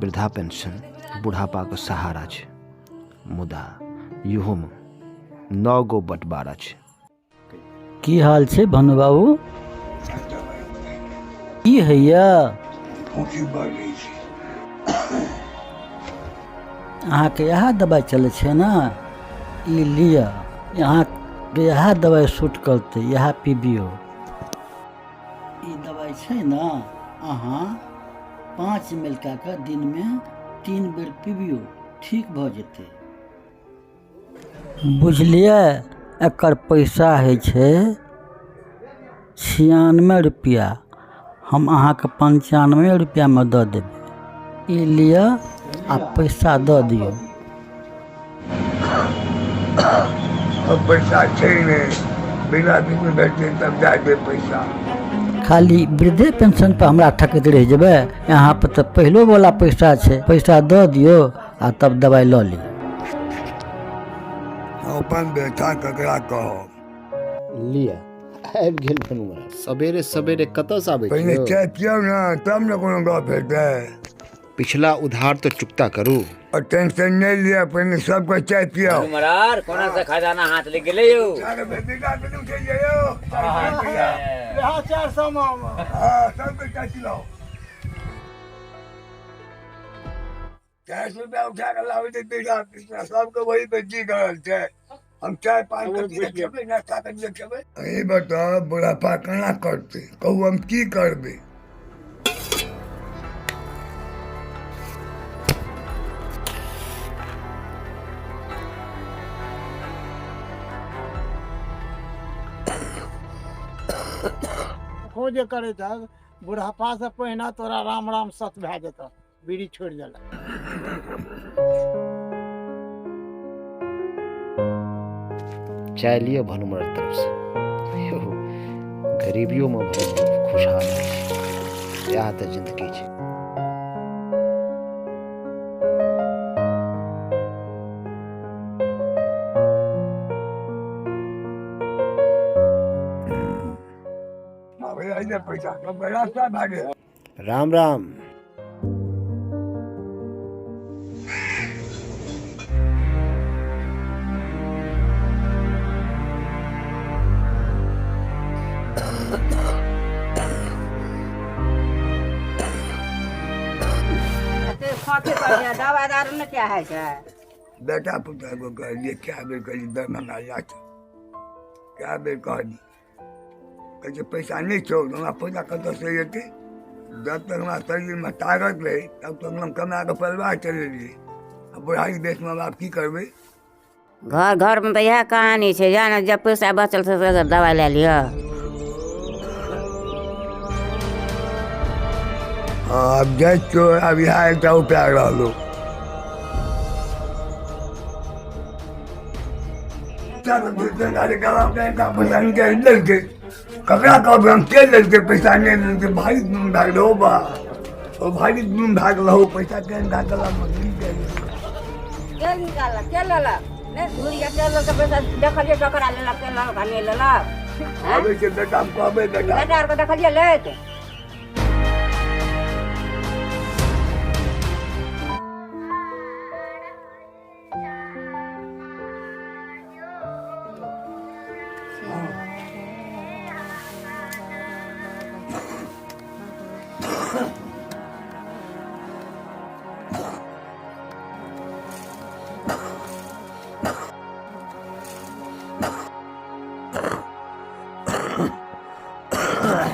वृद्धा पेंशन बुढ़ापाके सहारा छै, मुदा इहोमे 9 गो बँटवारा छै। की हाल छै भानु बाबू? की होइया? अहाँके इएह दबाइ चलै छै ने, ई लिअ, अहाँके इएह दबाइ सूट करतै, इएह पीबियौ। ई दबाइ छै ने, अहाँ 5 ml कए कऽ दिनमे 3 बेर पीबियौ, ठीक भऽ जेतै। बुझलियै? एकर पैसा होइ छै 96 रुपैआ, हम अहाँके 95 रुपैआमे दऽ देबै। ई लिअ आ पैसा दऽ दियौ। पैसा छै नहि, बिना दिन भेटतै तब दए देब पैसा। खाली वृद्धे पेंशन पर हमरा ठकैत रहि जेबै? यहाँ पर तऽ पहिलो वाला पैसा छै। पैसा दऽ दियौ आ तब दबाइ लऽ लिअ। अपन बेटा ककरा कहब? लिअ, आबि गेल भनुआ। सवेरे सवेरे कतऽसँ आबै पहिने छियौ? चाय पियौ ने तब ने कोनो गप हेतै। पिछला उधार तऽ चुकता करू। और टेंशन नहि लिअ, पहिने सबके चाय पियाउ। मरार कोना से खजाना हाथ लग गेलै यौ? 400 हँ, सबके चाय पिलाउ। 400 रुपया उठा कऽ लाबै छै बीघा पिछला, सबके वही बेची करल छै। हम चाय पान कथी लए खेबै, नाश्ता कथी लए खेबै? अहीं बताउ, बुढ़ापा केना कटतै? कहू हम की करबै? खो जे करै छह, बुढ़ापासँ पहिने तोरा राम राम सत भए जेतह। बीड़ी छोड़ि देलक। चाय लिअ भनुमरक तरफसँ। यौ, गरीबियोमे भनुमर खुशहाल होइ छै। इएह तऽ जिन्दगी छै। पैसा रास्ता भए गेल। राम राम। दवा दारू ने क्या है छै? बेटा पुतहु को कहलिए क्या बेर कहलिए दरभंगा जा, क्या बेर कहलिए, कहै छै पैसा नहि छौ। हमरा पैसा कतऽसँ एतै? जब तक हमरा शरीरमे ताकत रहै तब तक हम कमा कऽ परिवार चलेलियै, आ बुढ़ारी देशमे हम आब की करबै? घर घरमे तऽ इएह कहानी छै, जा ने जब पैसा बचल छै से दबाइ लए लिअ। हँ, आब जाइ छियौ, आब इएह एकटा उपाय रहलौ। लेलकै ककरा कहबै हम? के लेलकै पैसा? नहि लेलकै। भारी जुलुम भए गेलै हौ बा, ओ भारी जुलुम भए गेल हौ। पैसा केहन भए गेल? के निकाललक, के लेलक? नहि घुरि के लेलक पैसा? देखलियै ककरा लेलक, के लेलक आ नहि लेलक? आबै छै बेटा, हम कहबै बेटा। बेटा आरके देखलियै लैत?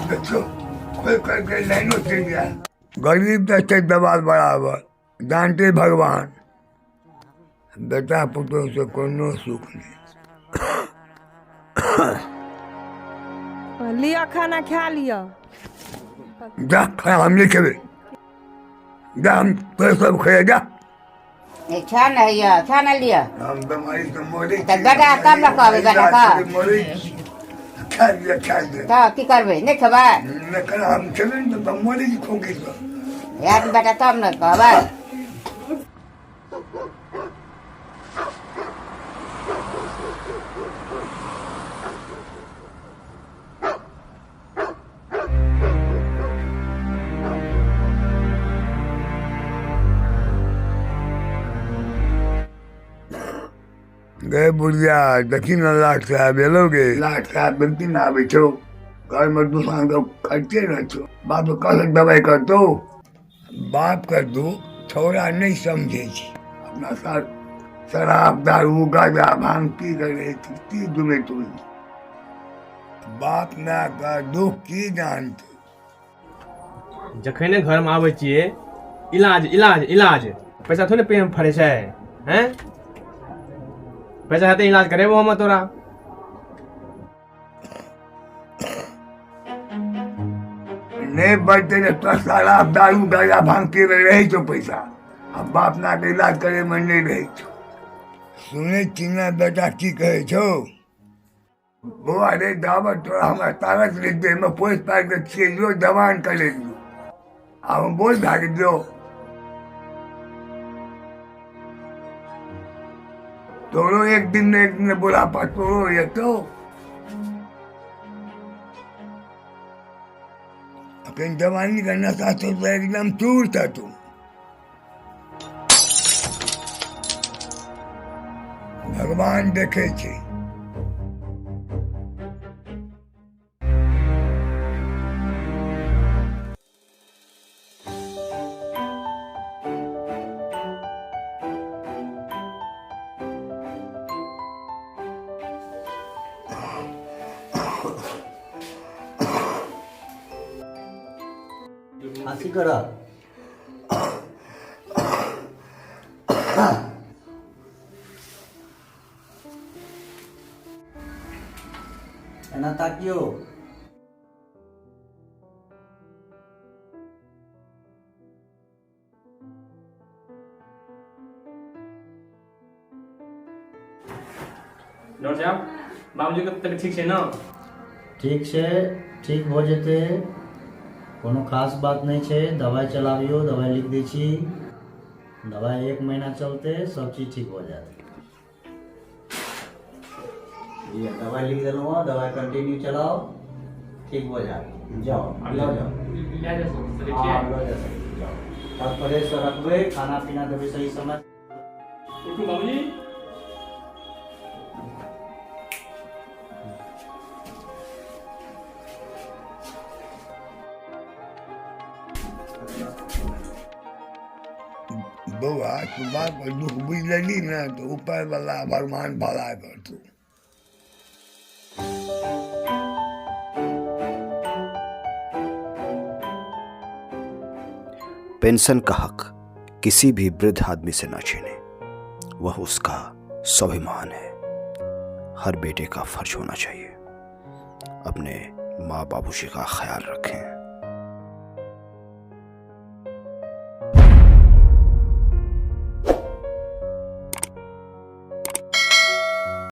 देखियौ, कोइ करके लाइनो चलि जाय। गरीब तऽ छै देवाल बराबर, जानते भगवान। बेटा पुतोह से कोनो सुख नहि। लिअ, खाना खा लिअ। जा, खाना हम नहि खेबै। जा, हम तोरे सब खेबै, जा। खा ने हैया, खा ने लिअ। हम बीमारी से मरै तऽ बेटा तब ने कहबै बेटा के। मरै छी। खा लिअ, खा लिअ। तऽ की करबै, नहि खेबै? नहि खाना हम खेबै ने तऽ मरै छी खोंखीसँ। हैत बेटा तब ने कहबै। गे बुढ़िया, देखी ने लाट साहब एलो गे। लाट साहब बिल्कुल ना आबै छौ, घरमे दुसान के खर्चे न छौ। बाप कहलक दवाइ करतौ। बाप के दुख छौड़ा नहि समझै छै। अपना साथ शराब दारू गांजा भांग पी के रहै छै, की डुबैत होइ। बाप माय के दुख की जानतै। जखने घरमे आबै छियै, इलाज इलाज इलाज। पैसा थोड़े पेड़ फड़ै छै? हैं, पैसा हेतै इलाज करेबो हम तोरा। नहि बढ़तै तऽ तोरा शराब दारू गांजा भांग पीबै रहै छौ पैसा, आ बाप मायके इलाज करैमे नहि रहै छौ। सुनै छी ने बेटा की कहै छौ? बौआ रे, दावत तोरा हमरा ताकत नहि देहमे, पोसि पारि कऽ खिएलियौ, जवान करेलियौ, आब हम बोझ भए गेलियौ। तोरो एक दिन ने एक दिन बुढ़ापा तोरो एतौ। अखन जवानी के नशा छौ तऽ एकदम चूर छ तू। भगवान देखै छै। खाँसी कर। एना ताकियौ। डॉक्टर साहब, बाबूजीके तबियत ठीक छै ने? ठीक छै, ठीक भऽ जेतै, कोनो खास बात नहि छै। दवाइ चलाबियौ, दवाइ लिख दै छी। दवाइ एक महीना चलतै, सब चीज ठीक भऽ जायत। लिअ, दवाइ लिख देलहुँ हँ, दवाइ कंटिन्यू चलाउ, ठीक भऽ जायत। जाउ, लऽ जाउ। लए जा सकै हँ छियै? लऽ जा सकै छी, जाउ। तब परहेजसँ रखबै, खाना पीना देबै सही समय। उठू बाबूजी। बौआ, तू बापके दुख बुझि लेली ने तऽ ऊपरवला भगवान भला करतौ। पेंशन का हक किसी भी वृद्ध आदमी से ना छीने, वह उसका स्वाभिमान है। हर बेटे का फर्ज होना चाहिए अपने माँ बाबूजी का ख्याल रखें।